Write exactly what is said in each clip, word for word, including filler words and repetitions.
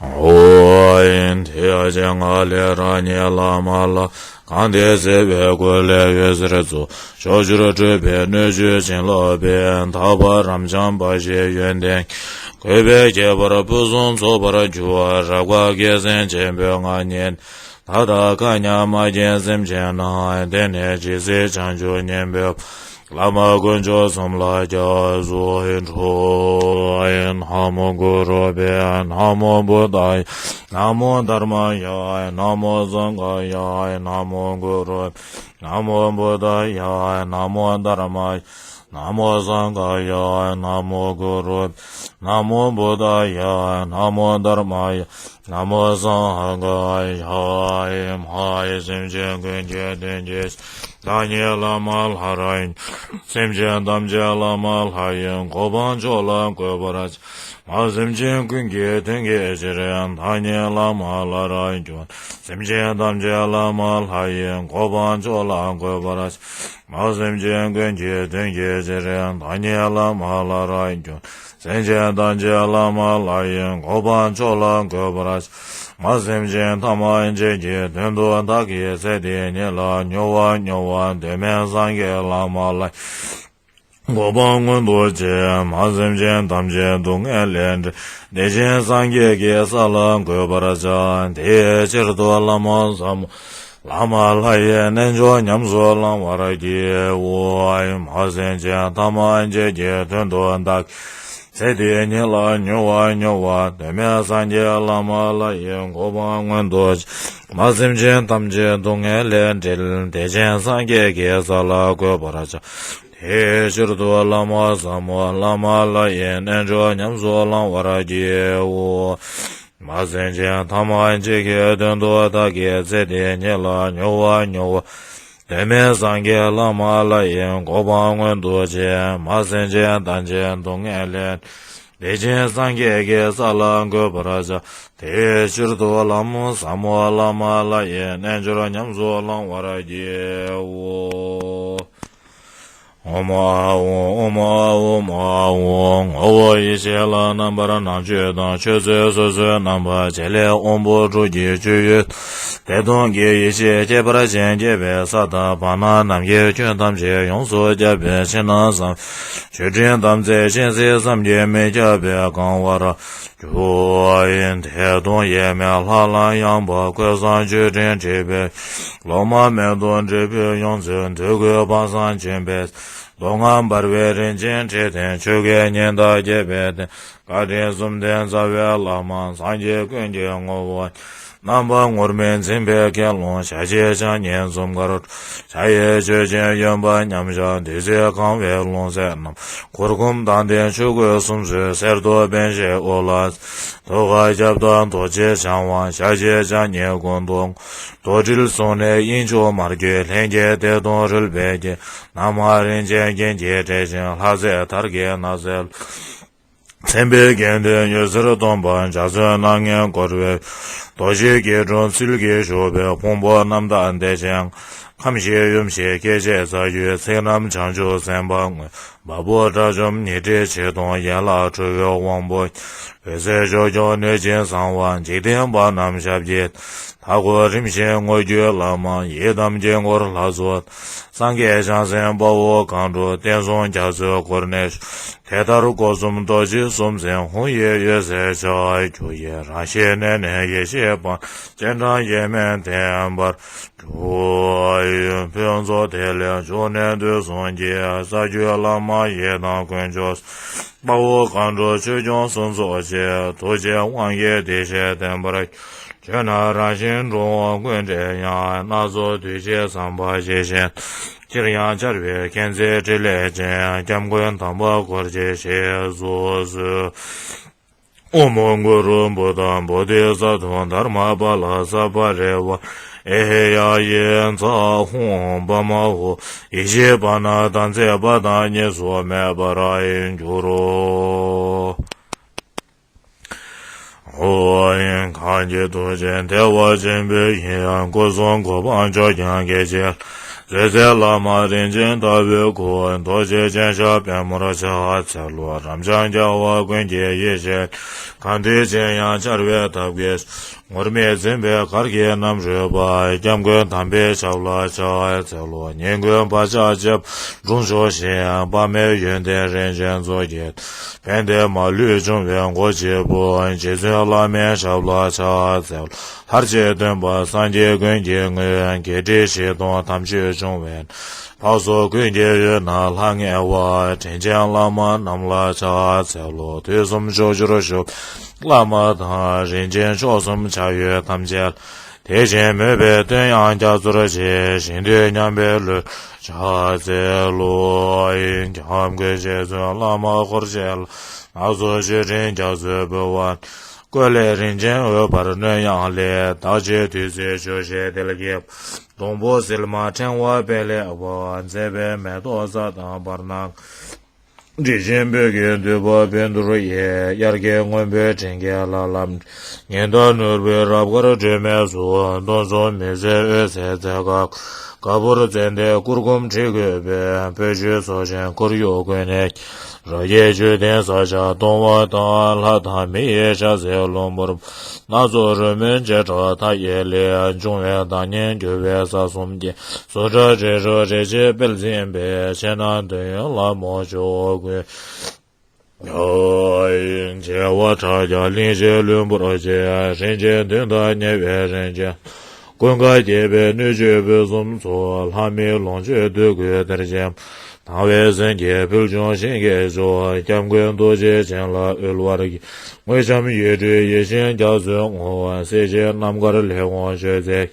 ཨོ་ཨིན། དེ་ཡང་སྤྱན་སྔ་ལས་རང་ཉིད་བླ་མ་ལ། གང་དེ་བརྩེ་བའི་སྒོ་ལས་འོད་ཟེར་ཚུ། ཕྱོགས་བཅུར་སྤྲོས་པས་སྣོད་བཅུད་བྱིན་རླབས་པའི། དག་པ་རབ་འབྱམས་འབའ་ཞིག་ཡོན་ཏན། གུས་པས་དགྱེས་པར་ཕུན་སུམ་ཚོགས་པར་འགྱུར་བ། རབ་དགའ་དགེ་མཚན་ཆེན་པོའི་མངའ་བརྙེས། ད་ལྟ་མཁའ་མཉམ་མ་མཁྱེན་སེམས་ཅན་རྣམས། དེང་ནས་ཇི་སྲིད་བྱང་ཆུབ་ཉན་པའི། བླ་མ་དཀོན་མཆོག་གསུམ་ལ་སྐྱབས་སུ་འགྲོ། ན་མོ་གུ་རུ་བྷྱཿ། ན་མོ་བུདྡྷཱ་ཡ། ན་མོ་དྷརྨཱ་ཡ། ན་མོ་སངྒྷཱ་ཡ། ན་མོ་གུ་རུ། ན་མོ་བུདྡྷཱ་ཡ། ན་མོ་དྷརྨཱ་ཡ། ན་མོ་སངྒྷཱ་ཡ། ན་མོ་གུ་རུ། ན་མོ་བུདྡྷཱ་ཡ། ན་མོ་དྷརྨཱ་ཡ། ན་མོ་སངྒྷཱ་ཡ། ཨེ་མ་ཧེ། སེམས་ཅན་ཀུན་གྱི་དོན་གྱི། བདག་ཉིད་བླ་མ་ལྷ་ར་ཨིན། སེམས་ཅན་ཐམས་ཅད་བླ་མ་ལྷ་ཡི་གོ་འཕང་མཆོག་ལ་འགོད་པར་བྱ། མ་སེམས་ཅན་ཀུན་གྱི་དོན་གྱི་ཕྱིར། བདག་ཉིད་བླ་མ་ལྷ་ར་ཨིན། སེམས་ཅན་ཐམས་ཅད་བླ་མ་ལྷ་ཡི་གོ་འཕང་མཆོག་ལ་འགོད་པར་བྱ། མ་སེམས་ཅན་ཀུན་གྱི་དོན་གྱི་ཕྱིར། བདག་ཉིད་བླ་མ་ལྷ་ར་ཨིན། སེམས་ཅན་ཐམས་ཅད་བླ་མ་ལྷ་ཡི་གོ་འཕང་མཆོག་ལ་འགོད་པར་བྱ། མ་སེམས་ཅན་ཐམས་ཅད་ཀྱི་དོན་དུ་བདག་གིས་ཚེ་འདི་ཉིད་ལ་མྱུར་བ་མྱུར་བར་གདོད་མའི་སངས་རྒྱས་བླ་མ་ལྷ་ཡི་གོ་འཕང་མངོན་དུ་བྱས། མ་སེམས་ཅན་ཐམས་ཅད་སྡུག་བསྔལ་ལས་འདྲེན། བདེ་ཆེན་སངས་རྒྱས་ཀྱི་ས་ལ་འགོད་པར་བྱ། དེའི་ཕྱིར་དུ་བླ་མ་ཟབ་མོ་བླ་མ་ལྷ་ཡི་རྣལ་འབྱོར་ཉམས་སུ་བླང་བར་བགྱིའོ། མ་སེམས་ཅན་ཐམས་ཅད་ཀྱི་དོན་དུ་བདག་གིས་ཚེ་འདི་ཉིད་ལ་མྱུར་བ་མྱུར་བར་གདོད་མའི་སངས་རྒྱས་བླ་མ་ལྷ་ཡི་གོ་འཕང་མངོན་དུ་བྱས། མ་སེམས་ཅན་ཐམས་ཅད་སྡུག་བསྔལ་ལས་འདྲེན། བདེ་ཆེན་སངས་རྒྱས་ཀྱི་ས་ལ་འགོད་པར་བྱ། དེའི་ཕྱིར་དུ་བླ་མ་ཟབ་མོ་བླ་མ་ལྷ་ཡི་རྣལ་འབྱོར་ཉམས་སུ་བླང་བར་བགྱིའོ། མ་སེམས་ཅན་ཐམས་ཅད་ཀྱི་དོན་དུ་བདག་གིས་ཚེ་འདི་ཉིད་ལ་མྱུར་བ་མྱུར་བར་གདོད་མའི་སངས་རྒྱས་བླ་མ་ལྷ་ཡི་གོ་འཕང་མངོན་དུ་བྱས། མ་སེམས་ཅན་ཐམས་ཅད་སྡུག་བསྔལ་ལས་བདེ་ཆེན་སངས་རྒྱས་ཀྱི་ས་ལ་འགོད་པར་བྱ། དེའི་ཕྱིར་དུ་བླ་མ་ཟབ་མོ་བླ་མ་ལྷ་ཡི་རྣལ་འབྱོར་ཉམས་སུ་བླང་བར་བགྱིའོ། ཨོཾ་ཨཱཿཧཱུྃ། ཨོཾ་ཨཱཿཧཱུྃ། ཨོཾ་ཨཱཿཧཱུྃ། ངོ་བོ་ཡེ་ཤེས་ལ་རྣམ་པར་སྣང་མཆོད་དང་། ཆོས་ཚུལ་སོ་སོའི་རྣམ་པ་བྱེད་ལས་དབང་པོ་དྲུག་གི་སྤྱོད་ཡུལ་དང་། བདེ་སྟོང་གི་ཡེ་ཤེས་ཁྱད་པར་ཅན་སྐྱེ་བའི་ས་དང་། བར་སྣང་ནམ་མཁའི་ཁྱོན་ཐམས་ཅད་ཡོངས་སུ་ཁྱབ་པའི་ཕྱི་ནང་གསང་བའི་མཆོད་སྤྲིན་དམ་ཚིག་གཤེད་མཛེས་བསམ་གྱིས་མི་ཁྱབ་པས་གང་བར་གྱུར། དེ་དང་དབྱེར་མེད་ལྷ་ལ་ཡང་བསྔགས། ཀུན་བཟང་མཆོད་སྤྲིན་དྲེགས་པའི་ལོ་མ་མེ་ཏོག་འབྲས་བུས་ཡོངས་བརྫུས། འདོད་དགུའི་བང་བཟང་ལྗོན་པའི་མདོག་ངང་འབར་བའི་རིན་ཆེན་ཁྲི་སྟེང་ཆོས་ཀྱི་ཉི་ཟླ་རྒྱས་པའི་སྟེང་། བཀའ་དྲིན་གསུམ་ལྡན་རྩ་བའི་བླ་མ་སངས་རྒྱས་ཀུན་གྱི་ངོ་བོ། རྣམ་པ་ངུར་སྨྲིག་འཛིན་པའི་དགེ་སློང་ཞལ་གཅིག་ཕྱག་གཉིས་འཛུམ་དཀར། ཕྱག་གཡས་མཆོད་ཅིང་གཡོན་པ་མཉམ་བཞག་བདུད་རྩིས་གང་བའི་ལྷུང་བཟེད་བསྣམས། གུར་གུམ་མདའ་ལྡན་ཆོས་གོས་གསུམ་བཟོས། གསེར་ཏོག་པཎ་ཞྭའི་དབུ་ལ། ཐུགས་ཀར་ཞབས་བརྟན་རྡོ་རྗེ་འཆང་དབང་། ཞལ་གཅིག་ཕྱག་གཉིས་སྐུ་མདོག་རྡོར་དྲིལ་གསུང་ནས་དབྱིངས་ཕྱུག་མར་གྱི་ལྷན་སྐྱེས་བདེ་སྟོང་རོལ་པའི་རྒྱན། རྣམ་པར་རིན་ཆེན་རྒྱན་གྱིས་སྤྲས་ཤིང་ལྷ་རྫས་དར་གྱི་ན་བཟའི། མཚན་དཔེའི་རྒྱན་ལྡན་འོད་ཟེར་སྟོང་པ་འཇའ་ཚོན་སྣ་ལྔས་བསྐོར་བའི། རྡོ་རྗེའི་སྐྱིལ་ཀྲུང་ཚུལ་གྱིས་བཞུགས་པའི་ཕུང་པོ་རྣམ་དག་བདེ་ཆེན། ཁམས་བཞི་ཡུམ་བཞི་སྐྱེ་མཆེད་རྩ་རྒྱུད་ཚིག་རྣམས་བྱང་ཆུབ་སེམས་དཔའ་དངོས། བ་སྤུ་དགྲ་བཅོམ་ཉི་ཁྲི་ཆིག་སྟོང་ཡན་ལག་ཁྲོ་བོའི་དབང་པོ། འོད་ཟེར་ཕྱོགས་སྐྱོང་གནོད་སྦྱིན་གསང་བ་འཇིག་རྟེན་པ་རྣམས་ཞབས་ཀྱི། མཐའ་སྐོར་རིམ་བཞིན་དངོས་བརྒྱུད་བླ་མ་ཡི་དམ་དཀྱིལ་འཁོར་ལྷ་ཚོགས། སངས་རྒྱས་བྱང་སེམས་དཔའ་བོ་གང་འགྲོ་བསྟན་སྲུང་རྒྱ་མཚོའི་སྒོ་ནས། དེ་ལྟར་སྒོ་གསུམ་རྡོ་རྗེ་གསུམ་མཚན་ཧཱུྃ་ཡིག་འོད་ཟེར་ཕྱག་རྒྱ་ཡིས་རང་བཞིན་གནས་ནས་ཡེ་ཤེས་པ་སྤྱན་དྲངས་ཡེ་མེད་བརྟན་པར་གྱུར། ཕུན་ཚོགས་དེ་ལས་བྱུང་ནས་དུས་གསུམ་གྱི་རྩ་བརྒྱུད་བླ་མ་ཡི་དམ་དཀོན་མཆོག་དཔའ་བོ་མཁའ་འགྲོ་ཆོས་སྐྱོང་གསུམ་ཚོགས་བཅས། ཐུགས་རྗེའི་དབང་གིས་བདེ་གཤེགས་བརྟན་པར་གྱུར། ཁྱོད་ནི་རང་བཞིན་འགྲོ་བ་ཀུན་བསྲེགས་ཡང་། སྣ་ཚོགས་འདུས་བྱས་བསམ་པ་ཇི་བཞིན། ཅིར་ཡང་འཆར་བའི་མཁྱེན་བརྩེ་ཕྲིན་ལས་ཅན། སྐྱབས་མགོན་དམ་པ་འཁོར་བཅས་ཞེས་སུ་གསོལ། ཨོཾ་གུ་རུ་བུདྡྷ་བོ་དྷི་ས་ཏྭ་དྷརྨ་པཱ་ལ་ས་པ་རི་ཝཱ་ར་ཨེ་ཧྱ་ཡེ་ཛ་ཧུ་པ་མ་ཧོ། ཡེ་ཤེས་པ་ན་དང་ཚེ་དཔག་དང་གཉིས་སུ་མེད་པར་འགྱུར་རོ། ཨོ་ཡིན། གང་གི་ཐུགས་རྗེ་བདེ་བ་ཆེན་པོའི་ཡིད་ཡང་སྐུ་གསུང་གོ་འཕང་མཆོག་ཀྱང་སྐད་ཅིག་ རྫས་སྲས་བླ་མ་རིན་ཆེན་ལྟ་བུའི་སྐུ། རྡོ་རྗེ་ཅན་ཞབས་པད་མར་ཕྱག་འཚལ་ལོ། རབ་འབྱམས་རྒྱལ་བ་ཀུན་གྱི་ཡེ་ཤེས། གང་འདུལ་ཅིར་ཡང་འཆར་བའི་ཐབས་མཁས། ངུར་སྨྲིག་འཛིན་པའི་གར་གྱིས་རྣམ་རོལ་པ། སྐྱབས་མགོན་དམ་པའི་ཞབས་ལ་ཕྱག་འཚལ་ལོ། ཉིན་གུང་བག་ཆགས་བཅས་པ་འཁྲུགས་ཤོག་ཤིག་དཔག་མེད་ཡོན་ཏན་རིན་ཆེན་མཚོ་སྐྱེས། ཕན་བདེ་མ་ལུས་འབྱུང་བའི་སྒོ་འབྱེད་པོ། རྗེ་བཙུན་བླ་མའི་ཞབས་ལ་ཕྱག་འཚལ་ལོ། ལྷར་བཅས་སྟོན་པ་སངས་རྒྱས་ཀུན་གྱི་དངོས། བརྒྱད་ཁྲི་བཞི་སྟོང་དམ་ཆོས་འབྱུང་བའི། འཕགས་ཚོགས་ཀུན་གྱི་དབུས་ན་ལྷང་ངེ་བ། དྲིན་ཅན་བླ་མ་རྣམས་ལ་ཕྱག་འཚལ་ལོ། དུས་གསུམ་ཕྱོགས་བཅུར་བཞུགས་པའི་བླ་མ་དང་། རིན་ཆེན་མཆོག་གསུམ་ཕྱག་འོས་ཐམས་ཅད། དེ་བཞིན་མོས་པའི་དོན་ཡང་རྒྱ་མཚོར་བྱེད། ཞིང་དུ་མཉམ་པའི་ལུས་ཕྱག་འཚལ་ལོ། ཡིན་ཀྱང་ཀུན་རྗེ་བཙུན་བླ་མ་འཁོར་བཅས་ལ། སྣ་ཚོགས་མཆོད་སྤྲིན་རྒྱ་མཚོས་འབུལ་བ། བཀོད་ལེགས་རིན་ཆེན་འོད་འབར་སྣོད་ཡངས་ལས། བདག་བཅས་བདུད་རྩིའི་ཆུ་ཞིང་དལ་གྱིས། སྡོང་པོ་སིལ་མ་ཕྲེང་བ་སྤེལ་ལེགས་པ། མཛེས་པའི་མེ་ཏོག་ས་དང་བར་སྣང་། དྲི་ཞིམ་སྤོས་ཀྱི་བདུད་པོ་བཻ་ཌཱུརྱའི། དབྱར་སྐྱེས་སྔོན་པོའི་དྲན་བརྒྱད་ལ་ལམ། ཉི་ཟླ་ནོར་བུའི་རབ་དཀར་སྒྲོན་མེ་གཟུགས། སྟོང་གསུམ་མི་བཟད་འོད་ཟེར་མཛད་དཀར། ག་པུར་ཙནྡན་གུར་གུམ་དྲི་བཀོད་པའི། སྤོས་ཆུས་ཚོགས་ཆེན་ཁོར་ཡུག་ཀུན་ནས། རབ་རྒྱས་བཅུད་ལྡན་ས་ཆ་སྟོང་པ་དང་། ལྷ་དང་མི་ཡི་ཤ་ཟའི་ལྷུན་པོར། སྣ་ཚོགས་རོལ་མོའི་བྱེ་བྲག་མཐའ་ཡས་ལས། འབྱུང་བའི་བདག་ཉིད་གྱུར་པའི་ས་གསུམ་རྒྱན། རྫུ་འཕྲུལ་དྲི་རོ་རེག་བྱའི་དཔལ་འཛིན་པའི། ཕྱི་ནང་འདོད་ཡོན་ལ་མོ་ཆུ་ཀུན། བྱེ་བ་ཕྲག་བརྒྱ་གླིང་བཞིའི་ལྷུན་པོར་བརྗིད། རིན་ཆེན་བདུན་དང་ཉེ་བའི་རིན་ཆེན། ཀུན་དགའ་བསྐྱེད་པའི་སྣོད་བཅུད་ཕུན་སུམ་ཚོགས། ལྷ་མིའི་ལོངས་སྤྱོད་འདོད་དགུའི་གཏེར་ཆེན། དང་བའི་སེམས་ཀྱི་ཕུལ་བྱུང་ཞིང་གི་མཆོག་སྐྱབས་མགོན་རྡོ་རྗེ་ཅན་ལ་དབུལ་བར་བགྱི། དངོས་འཆམ་ཡིད་སྤྲུལ་ཡེ་ཤེས་རྒྱ་མཚོའི་ངོ་བོ། སྲིད་ཞིའི་རྣམ་དཀར་ལས་འོངས་མཆོད་རྫས།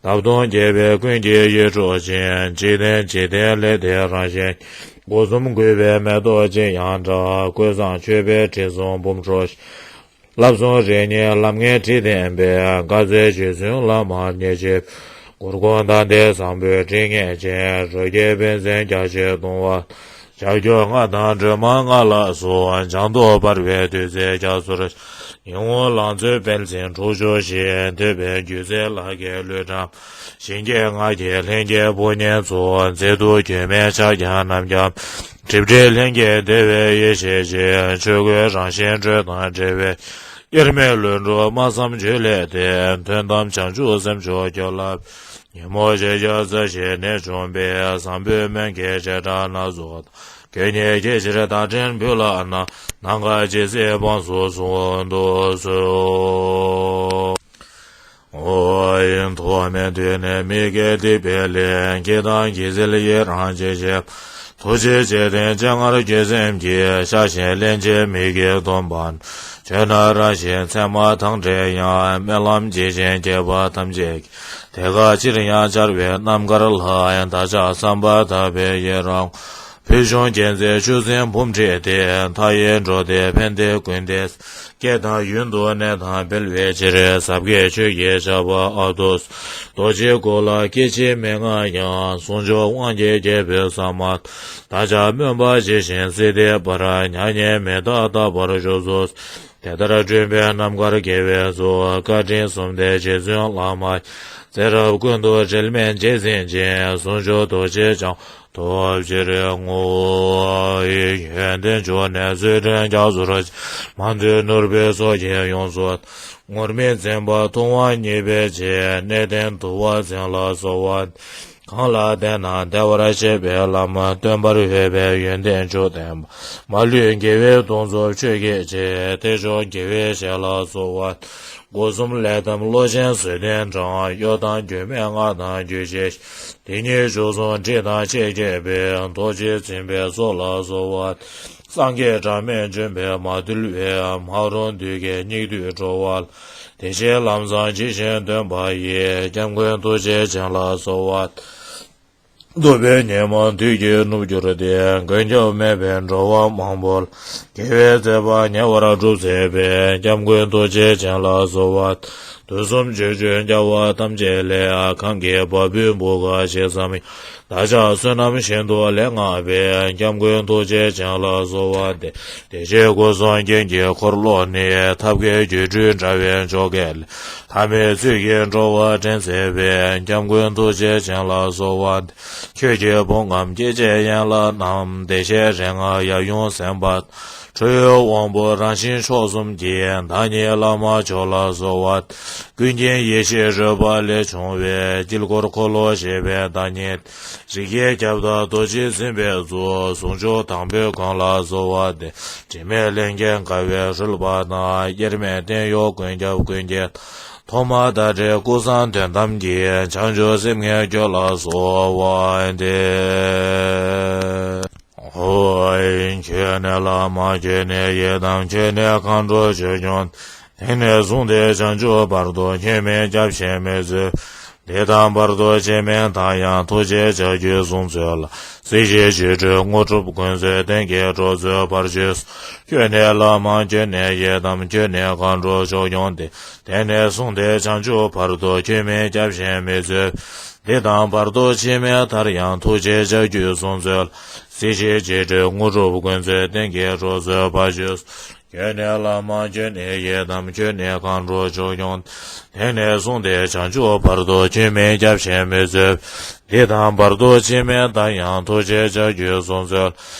འདབ་སྟོང་རྒྱས་པའི་ཀུན་གྱི་ཡིད་འཕྲོག་ཅིང་། འཇིག་རྟེན་འཇིག་རྟེན་ལས་འདས་རང་བཞིན། སྒོ་གསུམ་གུས་པས་མེ་ཏོག་ཅི་ཡང་འདྲ། ཀུན་བཟང་མཆོད་པའི་དྲི་བསུང་འབུམ་འཕྲོ་ཞིང་། བསླབ་གསུམ་རིགས་གཉིས་ལམ་ལྔའི་དྲི་ལྡན་པའི། དཀར་མཛེས་རྗེ་བཙུན་བླ་མར་མཉེས་བྱེད། གུར་གུམ་དང་ལྡན་བཟང་པོའི་དྲི་ངད་ཅན། རོ་བརྒྱའི་བན་བཙན་རྒྱ་ཆེར་གཏོང་བ། ལྕགས་ཀྱུ་ལྔ་དང་སྒྲོལ་མ་ལྔ་ལ་སོགས། སྦྱང་དུ་འབར་བའི་བདུད་རྩིའི་རྒྱ་མཚོར། ཉི་ཧོང་ལང་ཚོའི་དཔལ་འཛིན་འཁྲུགས་ཤོག་ཤིག་འདོད་པའི་རྒྱུ་རྩལ་ལ་དགའི་བློས་བཀྲམ། ཞིང་སྐྱེས་ལྔ་བརྒྱའི་ལྷན་སྐྱེས་ཕོ་ཉའི་ཚོགས། མཛེས་སྡུག་གྱོན་མའི་ཕྱག་རྒྱ་རྣམས་ཀྱང་། སྒྲིབ་བྲལ་ལྷན་སྐྱེས་བདེ་བའི་ཡེ་ཤེས་ཀྱི། ཆོས་སྐུའི་རང་བཞིན་སྤྲོས་དང་བྲལ་བའི། དབྱེར་མེད་ལྷུན་གྲུབ་སྨྲ་བསམ་རྒྱུད་ལས་འདས། དོན་དམ་བྱང་ཆུབ་སེམས་མཆོག་སྐྱེ་ལ། ཉོན་མོངས་ཤེས་བྱ་རྩ་བཞི་ནད་བཅོམ་པའི། བཟང་པོའི་སྨན་གྱི་བྱེ་བྲག་སྣ་ཚོགས་དང་། གོས་ཉིད་ཀྱི་ཕྱིར་བདག་འདྲེན་ཕུལ་ལགས་ན། ནམ་མཁའ་ཇི་སྲིད་དབང་སུ་བྱུང་དུ་གསོལ། ཨོ་ཡིན། ཐོག་མེད་དུས་ནས་མི་དགེ་སྡིག་པའི་ལས། བགེགས་དང་བགེགས་ཚལ་ཡི་རང་བྱེད་ཅེས། ཐུགས་རྗེ་ཆེ་ལྡན་སྤྱན་སྔར་འགྱོད་སེམས་ཀྱིས། བཤགས་ཤིང་སླན་ཆད་མི་དགེ་སྡོམ་པ། བྱོན་ན་རང་གཞན་མཚན་མ་དང་བྲལ་ཡང་། སྨོན་ལམ་ཇི་བཞིན་བསྐྱེད་པ་ཐམས་ཅད་ཀྱི། དེ་ཀ་ཅིར་ཡང་འཆར་བའི་རྣམ་དཀར་ལྷ། བདག་ཅག་བསམ་པ་དག་པའི་ཡི་རང་། ཕུལ་བྱུང་རྒྱལ་མཚན་ཆུ་སྲིན་འབུམ་ཁྲི་སྟེ། མཐའ་ཡས་འགྲོ་དེ་ཕན་བདེ་ཀུན་ཏེ། སྐད་དང་ཡུལ་དུ་གནས་དང་སྤེལ་བའི་ཕྱིར། ཟབ་རྒྱས་ཆོས་ཀྱི་ཞགས་པ་ཨ་ཏོ། རྡོ་རྗེའི་སྐུ་ལ་སྐྱེ་འཆི་མི་མངའ་ཡང་། ཟུང་འཇུག་དབང་གི་རྒྱལ་པོའི་ཟ་མ་ཏ། བདག་ཅག་སྨོན་པ་ཇི་བཞིན་སྲིད་མཐའི་བར། མྱ་ངན་མི་འདའ་རྟག་པར་བཞུགས་སུ། དེ་ལྟར་བསྐྲུན་པའི་རྣམ་དཀར་དགེ་བའི་ཚོགས། བཀའ་དྲིན་གསུམ་ལྡན་རྗེ་བཙུན་བླ་མ། ཚེ་རབས་ཀུན་ཏུ་འབྲལ་མེད་རྗེས་འཛིན་ཅིང་། ཟུང་འཇུག་རྡོ་རྗེ་འཆང་ཐོབ་ཕྱིར་བསྔོ། ཡོན་ཏན་འབྱུང་གནས་ཚུལ་ཁྲིམས་རྒྱ་མཚོར། མང་ཐོས་ནོར་བུའི་ཚོགས་ཀྱིས་ཡོངས་སུ། ངུར་སྨྲིག་འཛིན་པ་ཐུབ་དབང་བརྙེས་པའི་རྗེས། གནས་བརྟན་དུལ་བ་འཛིན་ལ་གསོལ་བ། གང་ལ་བསྟེན་ན་བདེ་བར་གཤེགས་པའི་ལམ། སྟོན་པར་འོས་པའི་ཡོན་ཏན་བཅུ་ལྡན་པ། མ་ལུས་དགེ་བའི་དོན་རྫོགས་ཆོས་ཀྱི་རྗེ། དེ་མཆོག་དགེ་བའི་བཤེས་ལ་གསོལ་བ། སྒོ་གསུམ་ལས་ཐམས་བློ་ཆེན་བཟོད་ལྡན་དྲང་། གཡོ་དང་འགྱོད་མེད་བསྔགས་དང་རྒྱུད་ཆེ། དེ་ཉིད་བཅུ་གསུམ་ཁྲིད་དང་ཆེས་རྒྱས་པའི། རྡོ་རྗེ་འཛིན་པའི་ཚོགས་ལ་གསོལ་བ། སངས་རྒྱས་སྒྲ་མེད་འབྱོན་པས་མ་བཏུལ་བའི། མ་རུངས་བདུད་ཀྱི་སྙིགས་དུས་འགྲོ་བ་ལ། བདེ་གཤེགས་ལམ་བཟང་ཇི་བཞིན་སྟོན་པ་ཡི། སྐྱབས་མགོན་རྡོ་རྗེ་འཆང་ལ་གསོལ་བ། འདོད་པའི་ཉེས་དམིགས་དུས་ཀྱིས་ནུབ་གྱུར་ཏེ། མགོན་སྐྱབས་མེད་པའི་འགྲོ་བ་མང་པོ་ལ། དགེ་བའི་མཛད་པ་ཉེ་བར་སྒྲུབ་མཛད་པའི། སྐྱབས་མགོན་རྡོ་རྗེ་ཅན་ལ་གསོལ་བ། དུས་གསུམ་ཆོས་སྤྱོད་རྒྱལ་བ་ཐམས་ཅད་ལས། གང་གི་བ་སྤུའི་བུ་ག་ཞེ་ཙམ་ཡང་། བདག་ཅག་བསོད་ནམས་ཤིན་ཏུ་ལེགས་བསྔགས་པའི། སྐྱབས་མགོན་རྡོ་རྗེ་ཅན་ལ་གསོལ་བ་འདེབས། བདེ་གཤེགས་སྐུ་གསུམ་རྒྱན་གྱི་འཁོར་ལོ་ནི། ཐབས་མཁས་སྒྱུ་འཕྲུལ་དྲ་བའི་འཇོ་སྒེག་ལས། ཐ་མལ་ཚུལ་གྱིས་འགྲོ་བ་འདྲེན་མཛད་པའི། སྐྱབས་མགོན་རྡོ་རྗེ་ཅན་ལ་གསོལ་བ་འདེབས། ཆོས་ཀྱི་ཕུང་ཁམས་སྐྱེ་མཆེད་ཡན་ལག་རྣམས། བདེ་གཤེགས་རིགས་ལྔ་ཡབ་ཡུམ་སེམས་དཔའ། ཁྲོ་བོའི་དབང་པོ་རང་བཞིན་མཆོག་གསུམ་གྱི། བདག་ཉིད་བླ་མ་མཆོག་ལ་གསོལ་བ། ཀུན་མཁྱེན་ཡེ་ཤེས་རོལ་པ་ལས་བྱུང་བའི། དཀྱིལ་འཁོར་འཁོར་ལོ་ཞེས་པའི་བདག་ཉིད། རིགས་བརྒྱའི་ཁྱབ་བདག་རྡོ་རྗེ་འཛིན་པའི་གཙོ། ཟུང་འཇུག་དང་པོའི་མགོན་ལ་གསོལ་བ་འདེབས། དྲི་མེད་ལྷན་སྐྱེས་དགའ་བའི་རོལ་པ་དང་། དབྱེར་མེད་བརྟན་གཡོ་ཀུན་ཁྱབ་ཀུན་གྱི། ཐོག་མ་དང་འབྲས་ཀུན་བཟང་དོན་དམ་གྱི། བྱང་ཆུབ་སེམས་ལྔའི་རྒྱུད་ལ་གསོལ་བ་འདེབས། ཁྱོད་ནི་བླ་མ་ཁྱོད་ནི་ཡི་དམ། ཁྱོད་ནི་མཁའ་འགྲོ་ཆོས་སྐྱོང་། དེང་ནས་བཟུང་སྟེ་བྱང་ཆུབ་བར་དུ། ཁྱོད་མིན་སྐྱབས་གཞན་མི་བཟོད། འདི་དང་བར་དུ་ཕྱིར་མི་མཐའ་ཡང་། ཐུགས་རྗེའི་ལྕགས་ཀྱུས་བཟུང་མཛོད་ལ། སྲིད་ཞིའི་འཆི་བྲལ་དངོས་གྲུབ་ཀུན་སྩོལ། གཏན་གྱི་གྲོགས་མཛོད་བར་གྱུར། ཁྱོད་ནི་བླ་མ་ཁྱོད་ནི་ཡི་དམ། ཁྱོད་ནི་མཁའ་འགྲོ་ཆོས་སྐྱོང་སྟེ། དེང་ནས་བཟུང་སྟེ་བྱང་ཆུབ་བར་དུ། ཁྱོད་མིན་སྐྱབས་གཞན་མི་བཟོད། འདི་དང་བར་དུ་ཕྱིར་མི་མཐར་ཡང་། ཐུགས་རྗེའི་ལྕགས་ཀྱུས་བཟུང་མཛོད་ལ། སྲིད་ཞིའི་འཆི་བྲལ་དངོས་གྲུབ་ཀུན་སྩོལ། གཏན་གྱི་གྲོགས་མཛོད་བར་གྱུར། ཁྱོད་ནི་བླ་མ་ཁྱོད་ནི་ཡི་དམ། ཁྱོད་ནི་མཁའ་འགྲོ་ཆོས་སྐྱོང་སྟེ། དེང་ནས་བཟུང་སྟེ་བྱང་ཆུབ་བར་དུ། ཁྱོད་མིན་སྐྱབས་གཞན་མི་བཟོད། འདི་དང་བར་དུ་ཕྱིར་མི་མཐའ་ཡང་། ཐུགས་རྗེའི་ལྕགས་ཀྱུས་བཟུང་མཛོད་ལ།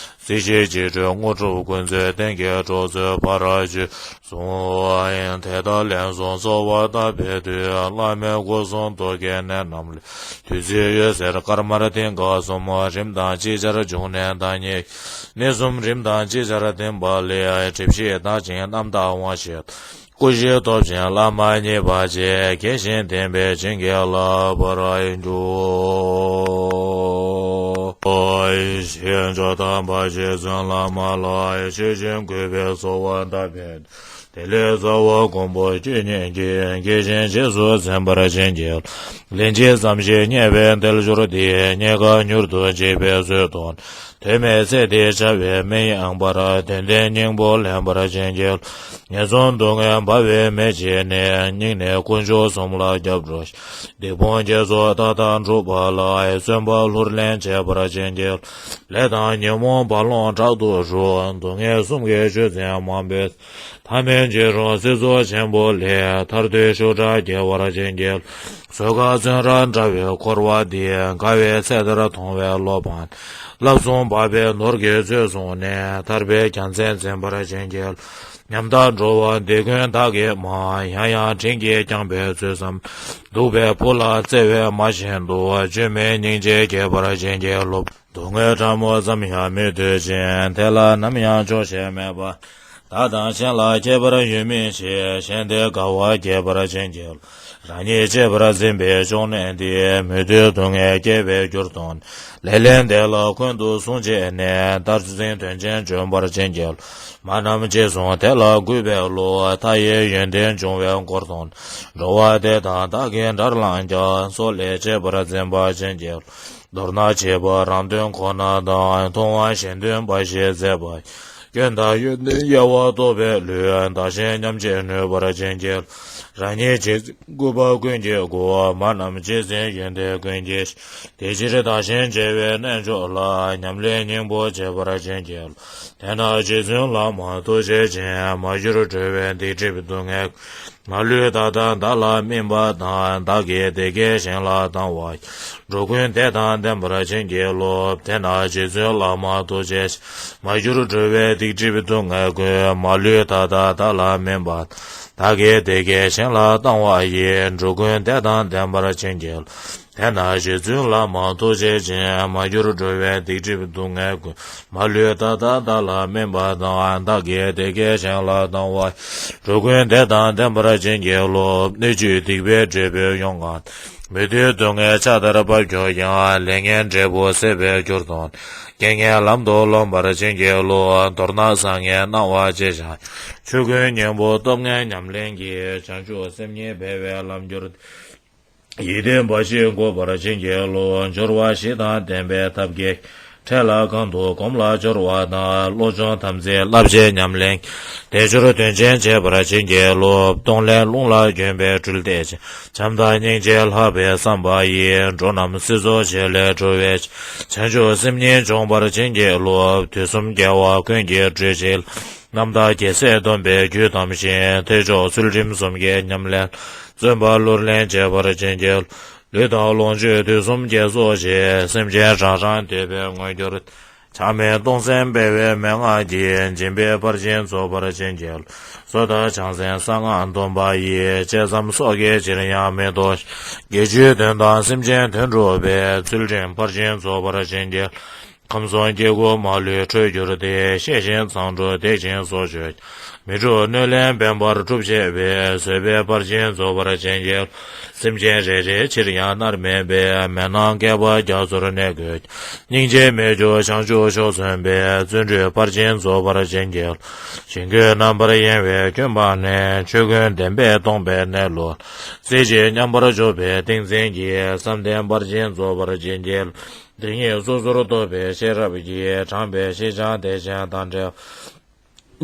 སྲིད་ཞིའི་འཆི་བྲལ་དངོས་གྲུབ་ཀུན་སྩོལ། གཏན་གྱི་གྲོགས་མཛོད་བར་གྱུར། གསུང་དེ་དག་ལན་གསུམ་གསོལ་བ་བཏབ་པའི་མཐུས། བླ་མའི་སྐུ་གསུང་ཐུགས་ཀྱི་གནད་རྣམས་ལས། བདུད་རྩི་འོད་ཟེར་དཀར་དམར་མཐིང་ག་གསུམ། རིམ་དང་ཅིག་ཅར་འབྱུང་གནས་བདག་ཉིད། གནས་གསུམ་རིམ་དང་ཅིག་ཅར་ཐིམ་པ་ལས། སྒྲིབ་བཞི་དག་ཅིང་རྣམ་དག་དབང་བཞི། སྐུ་བཞི་ཐོབ་ཅིང་བླ་མ་མཉེས་པ་བྱས། དགྱེས་ཤིང་བསྟེན་པས་བྱིན་གྱིས་བརླབ་པར་འགྱུར། ཞེས་མཆོག་དམ་པ་རྗེ་བཙུན་བླ་མ་ལ་ཆོས་བཞིན་གུས་པས་གསོལ་བ་བཏབ་པས། དེ་ལས་རྩ་བ་མགོན་པོ་ཁྱོད་ཉིད་ཀྱིས། དགྱེས་ཤིང་རྗེས་སུ་འཛིན་པར་བྱིན་གྱིས། ལན་གཅིག་ཙམ་ཞིག་མཉེས་པས་དལ་འབྱོར་འདི། རྙེད་དཀའ་མྱུར་དུ་འཇིག་པའི་བཟོད་དོན། དོན་མེད་ཚེ་འདིའི་བྱ་བས་མི་གཡེང་བར། དོན་ལྡན་སྙིང་པོ་ལེན་པར་བྱིན་གྱིས། ངན་སོང་སྡུག་བསྔལ་འབར་བའི་མེ་ལྕེ་ནས། སྙིང་ནས་དཀོན་མཆོག་གསུམ་ལ་སྐྱབས་འགྲོ་ཞིང་། སྡིག་སྤོང་རྒྱ་མཚོ་མཐའ་དག་འཁྲུགས་པ་ལ། བརྩོན་པ་ལྷུར་ལེན་བྱེད་པར་བྱིན་གྱིས། ལས་དང་ཉོན་མོངས་རྦ་ཀློང་དྲག་ཏུ་འཁྲུགས། སྡུག་བསྔལ་གསུམ་གྱི་ཆུ་ཚན་མང་པོས། ཐ་མལ་འཇིགས་རུང་སྲིད་མཚོ་ཆེན་པོ་ལས། ཐར་འདོད་ཤུགས་དྲག་སྐྱེ་བར་བྱིན་གྱིས། བཟོད་དཀའ་བཙོན་རར་འདྲ་བའི་འཁོར་བ་འདི། དགའ་བའི་ཚེ་འདིར་མཐོང་བའི་བློ་ཕམ། བསླབ་བསྲུང་སྦགས་པའི་ནོར་གྱིས་ཚོད་བཟུང་ནས། ཐར་པའི་རྒྱལ་མཚན་འཛིན་པར་བྱིན་གྱིས། ཉམ་ཐག་འགྲོ་བ་འདི་ཀུན་བདག་གིས་མ། ཡང་ཡང་དྲིན་གྱིས་བསྐྱངས་པའི་ཚུལ་བསམ། གདུག་པའི་བུ་ལ་བརྩེ་བའི་མ་བཞིན་དུ། བཅོས་མིན་སྙིང་རྗེ་སྐྱེད་པར་བྱིན་གྱིས་རློབས། སྡུག་བསྔལ་ཕྲ་མོ་ཙམ་ཡང་མི་འདོད་ཅིང་། དེ་ལ་ནམ་ཡང་ཆོག་ཤེས་མེད་པར། བདག་དང་གཞན་ལ་ཁྱད་པར་ཡོད་མིན་ཞེས། གཞན་དེ་དགའ་བ་སྐྱེད་པར་བྱིན་གྱིས། རང་ཉིད་གཅེས་པར་འཛིན་པའི་ཕྱོགས་ནས་འདི། མི་འདོད་སྡུག་བསྔལ་སྐྱེ་བའི་རྒྱུར་མཐོང་། ལེགས་ལན་དེ་ལ་ཀུན་ཏུ་བཟུང་བྱས་ནས། བདག་འཛིན་དོན་ཆེན་འཇོམས་པར་བྱིན་གྱིས། མ་རྣམས་རྗེས་བཟུང་དེ་ལ་གུས་པའི་བློ། མཐའ་ཡས་ཡོན་ཏན་འབྱུང་བའི་སྒོར་མཐོང་། འགྲོ་བ་དེ་དག་བདག་གིས་དགྲར་ལངས་ཀྱང་། སྲོག་ལས་གཅེས་པར་འཛིན་པར་བྱིན་གྱིས། མདོར་ན་བྱིས་པ་རང་དོན་ཁོ་ན་དང་། མཐོང་བ་གཞན་དོན་འབའ་ཞིག་མཛད་པ། སྐྱོན་དང་ཡོན་ཏན་དབྱེ་བ་རྟོགས་པའི་ལུས། བདག་གཞན་མཉམ་བརྗེ་ནུས་པར་བྱིན་གྱིས། རང་ཉིད་རྗེ་བཙུན་གུས་པ་ཀུན་གྱི་སྐུ། མ་རྣམས་རྗེས་འཛིན་ཡོན་ཏན་ཀུན་གྱི། དེ་ཕྱིར་བདག་གཞན་བརྗེ་བའི་རྣལ་འབྱོར་ལ། ཉམས་ལེན་སྙིང་པོ་བྱེད་པར་བྱིན་གྱིས། དེ་ན་རྗེ་བཙུན་བླ་མ་ཐུགས་རྗེ་ཅན། མ་གྱུར་འགྲོ་བའི་སྡིག་སྒྲིབ་སྡུག་བསྔལ། མ་ལུས་ད་ལྟ་བདག་ལ་སྨིན་པ་དང་། བདག་གིས་དེ་སྐད་གཞན་ལ་བཏང་བ་ཡི། འགྲོ་ཀུན་དད་དང་ལྡན་པར་བྱིན་གྱིས་རློབས། དེ་ན་རྗེ་བཙུན་བླ་མ་ཐུགས་རྗེ་ཅན། མ་གྱུར་འགྲོ་བའི་སྡིག་སྒྲིབ་སྡུག་བསྔལ་ཀུན། མ་ལུས་ད་ལྟ་བདག་ལ་སྨིན་པ་དང་། བདག་གིས་དེ་སྐད་གཞན་ལ་བཏང་བ་ཡི། འགྲོ་ཀུན་དད་དང་ལྡན་པར་བྱིན་གྱིས་རློབས། དེ་ན་རྗེ་བཙུན་བླ་མ་ཐུགས་རྗེ་ཅན། མ་གྱུར་འགྲོ་བའི་སྡིག་སྒྲིབ་སྡུག་བསྔལ་ཀུན། མ་ལུས་ད་ལྟ་བདག་ལ་སྨིན་པ་དང་། བདག་གིས་དེ་སྐད་གཞན་ལ་བཏང་བ་ཡི། འགྲོ་ཀུན་དད་དང་ལྡན་པར་བྱིན་གྱིས་རློབས། སྣོད་བཅུད་སྡིག་པའི་འབྲས་བུས་ཡོངས་གང་། མི་འདོད་སྡུག་བསྔལ་ཕྱག་དར་འབབ་གྱུར་ཀྱང་། ལས་ངན་འབྲས་བུ་ཟད་པའི་རྒྱུར་མཐོང་། རྐྱེན་ངན་ལམ་དུ་ལྷུང་བར་བྱིན་གྱིས་རློབས། མདོར་ན་བཟང་ངན་སྣང་བ་ཅི་བྱུང་། ཆོས་ཀུན་སྙིང་པོ་སྟོབས་ལྔའི་ཉམས་ལེན་གྱིས། བྱང་ཆུབ་སེམས་ཉིད་འཕེལ་བའི་ལམ་གྱུར་ཏེ། ཡིད་བརྟན་འབའ་ཞིག་འགུགས་པར་བྱིན་གྱིས་རློབས། སྦྱོར་བ་བཞི་དང་ལྡན་པའི་ཐབས་ཀྱིས། འཕྲལ་ལ་གང་དུ་བསྒོམ་ལ་སྦྱོར་བ་དང་། བློ་སྦྱོང་དམ་ཚིག་བསླབ་བྱའི་ཉམས་ལེན། དལ་འབྱོར་དོན་ཆེན་བྱེད་པར་བྱིན་གྱིས་རློབས། གཏོང་ལེན་རླུང་ལ་གྱོན་པའི་སྤྲུལ་ཏེ་ཆེ། བྱམས་དང་སྙིང་རྗེ་ལྷག་པའི་བསམ་པ་ཡིས། འགྲོ་རྣམས་སྲིད་མཚོ་བྱེད་ལས་སྒྲོལ་བའི་ཕྱིར། བྱང་ཆུབ་སེམས་གཉིས་འབྱོངས་པར་བྱིན་གྱིས་རློབས། དུས་གསུམ་རྒྱལ་བ་ཀུན་གྱི་སྤྲུལ་གཞིའི་རྣམ་དག་རྒྱལ་སྲས་སྡོམ་པའི་རྒྱུད་དམ་ཞིང་། ཐེག་མཆོག་ཚུལ་ཁྲིམས་གསུམ་གྱི་ཉམས་ལེན། བརྩོན་པ་བློར་ལེན་བྱེད་པར་བྱིན་གྱིས། ལུས་དང་ལོངས་སྤྱོད་དུས་གསུམ་དགེ་ཚོགས་ཀྱིས། སེམས་ཅན་རང་རང་འདོད་པའི་མངོན་གྱུར། ཆགས་མེད་གཏོང་སེམས་འཕེལ་བའི་མན་ངག་གིས། སྦྱིན་པའི་ཕར་ཕྱིན་རྫོགས་པར་བྱིན་གྱིས། གསོལ་དང་བྱང་སེམས་གསང་སྔགས་སྡོམ་པ་ཡིས། བཅས་ཙམ་སྲོག་གི་ཕྱིར་ཡང་མི་ལྡོག། དགེ་བཅུའི་དོན་དང་སེམས་ཅན་དོན་སྒྲུབ་པའི། ཚུལ་ཁྲིམས་ཕར་ཕྱིན་རྫོགས་པར་བྱིན་གྱིས། ཁམས་གསུམ་སྐྱེ་དགུ་མ་ལུས་འཕྲོད་གྱུར་ཏེ། ཤེས་བཞིན་མཚང་འགྲོ་བདེ་ཞིང་སོ་བཅོས། མི་འཁྲུགས་གནོད་ལན་འབེན་པར་གྲུབ་བྱེད་པའི། བཟོད་པའི་ཕར་ཕྱིན་རྫོགས་པར་བྱིན་གྱིས། སེམས་ཅན་རེ་རེའི་ཕྱིར་ཡང་མནར་མེད་པའི། མེ་ནང་བསྐལ་པ་རྒྱ་མཚོར་གནས་དགོས། སྙིང་རྗེ་མི་སྐྱོ་བྱང་ཆུབ་མཆོག་མཚོན་པའི། བརྩོན་འགྲུས་ཕར་ཕྱིན་རྫོགས་པར་བྱིན་གྱིས། ཞིང་བཀོད་རྣམ་པར་གཡེང་བའི་སྐྱོན་སྤངས་ནས། ཆོས་ཀུན་བདེན་པས་སྟོང་པའི་གནས་ལུགས། རྩེ་གཅིག་མཉམ་པར་འཇོག་པའི་ཏིང་འཛིན་གྱིས། བསམ་གཏན་ཕར་ཕྱིན་རྫོགས་པར་བྱིན་གྱིས། དེ་ཉིད་སོ་སོར་རྟོག་པའི་ཤེས་རབ་ཀྱིས། དྲངས་པའི་ཤེས་བྱ་བདེ་ཆེན་དང་བྲལ།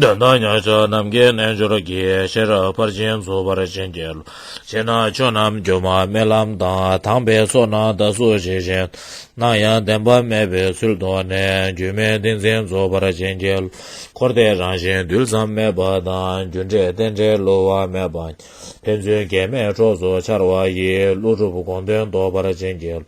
དོན་དམ་མཉམ་གཞག་ནམ་མཁའི་རྣལ་འབྱོར་གྱིས། ཤེས་རབ་ཕར་ཕྱིན་རྫོགས་པར་བྱིན་གྱིས། ཕྱི་ནང་ཆོས་རྣམས་སྒྱུ་མ་རྨི་ལམ་དང་། དྭངས་པའི་མཚོ་ནང་ཟླ་གཟུགས་ཇི་བཞིན། སྣང་ཡང་བདེན་པ་མེད་པའི་ཚུལ་རྟོགས་ནས། སྒྱུ་མའི་ཏིང་འཛིན་རྫོགས་པར་བྱིན་གྱིས། འཁོར་འདས་རང་བཞིན་རྡུལ་ཙམ་མེད་པ་དང་། རྒྱུ་འབྲས་རྟེན་འབྲེལ་བསླུ་བ་མེད་པ། ཕན་ཚུན་གེགས་མེད་གྲོགས་སུ་འཆར་བ་ཡི། ཀླུ་སྒྲུབ་དགོངས་དོན་རྟོགས་པར་བྱིན་གྱིས།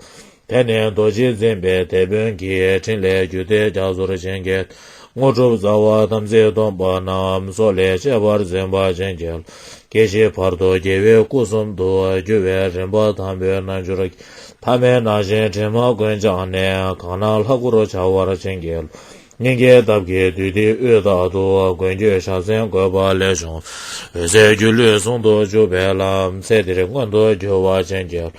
དེ་ནི་རྡོ་རྗེ་འཛིན་པའི་དེད་དཔོན་གྱི། ཕྲིན་ལས་རྒྱུད་སྡེ་རྒྱ་མཚོར་བྱིན་གྱིས། དངོས་གྲུབ་རྩ་བ་དམ་ཚིག་སྡོམ་པ་རྣམས། སྲོག་ལས་གཅེས་པར་འཛིན་པར་བྱིན་གྱིས། སྐྱེ་ཤི་བར་དོ་དགེ་བའི་སྐུ་གསུམ་དུ། འགྱུར་བའི་རིམ་པ་དང་པོའི་རྣལ་འབྱོར་གྱིས། ཐ་མལ་སྣང་ཞེན་དྲི་མ་ཀུན་སྦྱངས་ནས། གང་སྣང་ལྷ་སྐུར་འཆར་བར་བྱིན་གྱིས། སྙིང་གའི་འདབ་ཀྱི་བདུད་སྡེ་དབུས་དག་ཏུ། མགོན་ཁྱོད་ཕྱག་མཚན་བཀོད་པ་ལས་བྱུང་། འོད་གསལ་སྒྱུ་ལུས་ཟུང་དུ་འཇུག་པའི་ལམ། ཚེ་འདིར་མངོན་དུ་གྱུར་པར་བྱིན་གྱིས།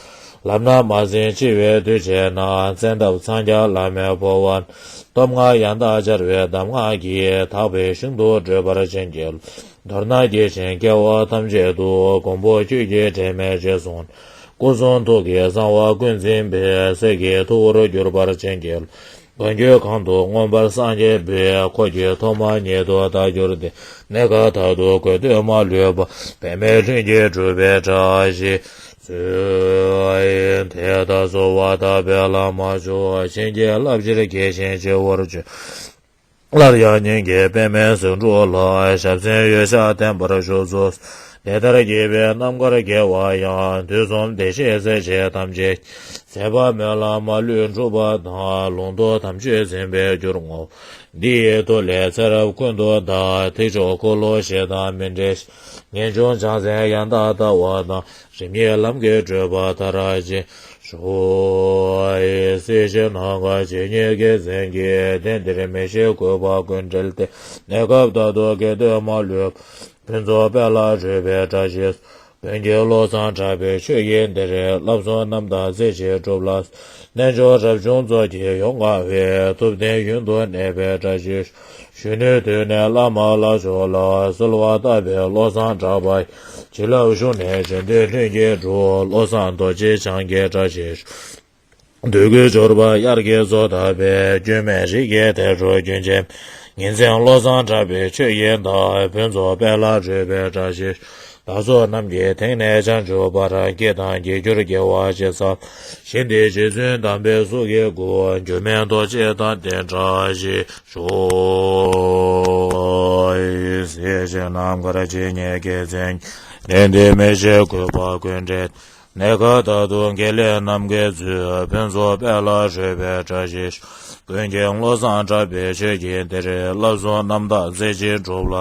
ལམ་སྣ་མ་ཟིན་འཆི་བའི་དུས་བྱས་ན། བཙན་ཐབས་འཚང་རྒྱ་བླ་མེད་འཕོ་བ། སྟོབས་མངའ་ཡང་དག་འཆར་བའི་གདམས་ངག་གིས། དག་པའི་ཞིང་དུ་བགྲོད་པར་བྱིན་གྱིས། མདོར་ན་དགེ་ཞིང་སྐྱེ་བོ་ཐམས་ཅད་དུ། མགོན་པོ་ཁྱོད་ཀྱི་དྲིན་མེད་རྗེས་བཟུང་། སྐུ་གསུང་ཐུགས་ཀྱི་གསང་བ་ཀུན་འཛིན་པའི། སྲས་ཀྱི་ཐུ་བོར་གྱུར་པར་བྱིན་གྱིས། མགོན་ཁྱོད་གང་དུ་མངོན་པར་སངས་རྒྱས་པའི། འཁོར་གྱི་ཐོག་མ་ཉིད་དུ་བདག་གྱུར་ཏེ། གནས་སྐབས་མཐར་ཐུག་དགོས་འདོད་མ་ལུས་པ། འབད་མེད་ལྷུན་གྱིས་གྲུབ་པའི་བཀྲ་ཤིས་སྩོལ། དེ་ལྟར་གསོལ་བ་བཏབ་པས་བླ་མ་མཆོག། བྱིན་གྱིས་བརླབ་ཕྱིར་དགྱེས་ཤིང་བྱེ་བར་བྱོན། སླར་ཡང་སྙིང་གའི་པདྨའི་ཟེའུ་འབྲུ་ལ། ཞབས་སེན་འོད་ཞགས་བརྟན་པར་བཞུགས་སུ། དེ་ལྟར་དགྱེས་པའི་རྣམ་དཀར་དགེ་བ་ཡང་། དུས་གསུམ་བདེ་གཤེགས་སྲས་བཅས་ཐམས་ཅད། མཛད་པ་སྨོན་ལམ་མ་ལུས་འགྲུབ་པ་དང་། ལུང་རྟོགས་དམ་ཆོས་འཛིན་པའི་རྒྱུར་བསྔོ། འདི་ཡི་མཐུ་ལས་ཚེ་རབས་ཀུན་ཏུ་བདག། ཐེག་མཆོག་འཁོར་ལོ་བཞི་དང་མི་འབྲལ་ཞིང་། ངེས་འབྱུང་བྱང་སེམས་ཡང་དག་ལྟ་བ་དང་། རིམ་གཉིས་ལམ་གྱི་བགྲོད་པ་མཐར་ཕྱིན་ཤོག། སྲིད་ཞི་ནམ་མཁའ་ཇི་སྙེད་དགེ་མཚན་གྱིས། གཏན་འདིར་མི་ཤིགས་གུས་པ་ཀུན་བྲལ་ཏེ། གནས་སྐབས་མཐར་ཐུག་དགེ་འདུན་མ་ལུས་པ། ཕུན་ཚོགས་དཔལ་ལ་སྤྲུལ་པའི་བཀྲ་ཤིས། ཀུན་མཁྱེན་བློ་བཟང་གྲགས་པའི་ཆོས་ཀྱི་གཏེར། བསླབ་གསུམ་རྣམ་དག་རྩེ་གཅིག་སྒྲུབ་ལ། རྣལ་འབྱོར་རབ་བྱུང་ཚོགས་ཀྱིས་ཡོངས་གང་བའི། ཐུབ་བསྟན་ཡུན་དུ་གནས་པའི་བཀྲ་ཤིས། གཞོན་ནུའི་དུས་ནས་བླ་མ་ལྷ་མཆོག་ལ། གསོལ་བ་བཏབ་པའི་བློ་བཟང་གྲགས་པ་ཡི། བྱིན་རླབས་ཤུགས་ནས་དགེ་འདུན་ལྷུན་གྱིས་གྲུབ། བློ་བཟང་རྡོ་རྗེ་འཆང་གི་བཀྲ་ཤིས་ཤོག། འདོད་དགུའི་འབྱོར་པ་དབྱར་གྱི་མཚོ་ལྟ་བུའི། སྐྱོན་མེད་རིགས་ཀྱི་དལ་འགྲོ་རྒྱུན་ཆད། ངེས་འཛིན་བློ་བཟང་གྲགས་པའི་ཆོས་ཀྱི་མདའ། ཕུན་ཚོགས་དཔལ་ལ་སྤྲུལ་པའི་བཀྲ་ཤིས། བདག་སོགས་རྣམས་ཀྱི་དེང་ནས་བྱང་ཆུབ་བར། སྐྱེ་དང་སྐྱེ་འགྱུར་དགེ་བ་ཇི་ཙམ། ཞིང་འདི་རྗེ་བཙུན་དམ་པའི་གཟུགས་ཀྱི་སྐུ། འགྱུར་མེད་རྡོ་རྗེ་དང་ལྡན་བཀྲ་ཤིས་ཤོག། སྲིད་ཞི་ནམ་མཁར་ཇི་སྙེད་དགེ་མཚན། གནས་འདིར་མི་ཤིགས་གུས་པ་ཀུན་བྲལ། གནས་སྐབས་མཐར་ཐུག་དགེ་ལེགས་རྣམ་དགའི་མཛོད། ཕུན་ཚོགས་དཔལ་ལ་སྤྲུལ་པའི་བཀྲ་ཤིས་ཤོག། ཀུན་མཁྱེན་བློ་བཟང་གྲགས་པའི་ཆོས་ཀྱི་གཏེར། བསླབ་གསུམ་རྣམ་དག་རྩེ་གཅིག་སྒྲུབ་ལ།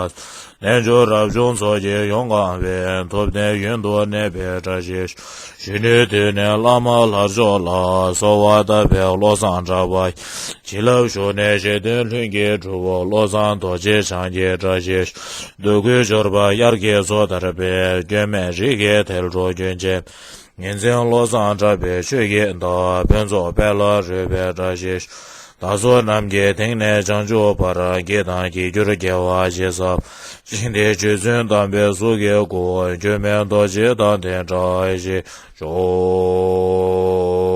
རྣལ་འབྱོར་རབ་བྱུང་ཚོགས་ཀྱིས་ཡོངས་གང་བའི། ཐུབ་བསྟན་ཡུན་དུ་གནས་པའི་བཀྲ་ཤིས་ཤོག། གཞོན་ནུའི་དུས་ནས་བླ་མ་ལྷ་མཆོག་ལ། གསོལ་བ་བཏབ་པའི་བློ་བཟང་གྲགས་པ་ཡི། བྱིན་རླབས་ཤུགས་ནས་བཞེད་དོན་ལྷུན་གྱིས་གྲུབ། བློ་བཟང་རྡོ་རྗེ་འཆང་གི་བཀྲ་ཤིས་ཤོག། འདོད་དགུའི་འབྱོར་པ་དབྱར་གྱི་མཚོ་ལྟར་བའི། སྐྱོན་མེད་རིགས་ཀྱི་དལ་འགྲོ་རྒྱུན་ཆད། ངེས་འཛིན་བློ་བཟང་གྲགས་པའི་ཆོས་ཀྱི་མདའ། ཕུན་ཚོགས་དཔལ་ལ་སྤྲུལ་པའི་བཀྲ་ཤིས་ཤོག། བདག་སོགས་རྣམས་ཀྱི་སྟེང་ནས་བྱང་ཆུབ་བར། བགྱིས་དང་བགྱིད་གྱུར་དགེ་བ་བཞེས་ས། ཞིང་དེར་རྗེ་བཙུན་དམ་པའི་གཟུགས་ཀྱི་སྐུ། སྒྱུ་མའི་རྡོ་རྗེ་དང་ལྡན་འདྲ་ཞེས་བྱའོ།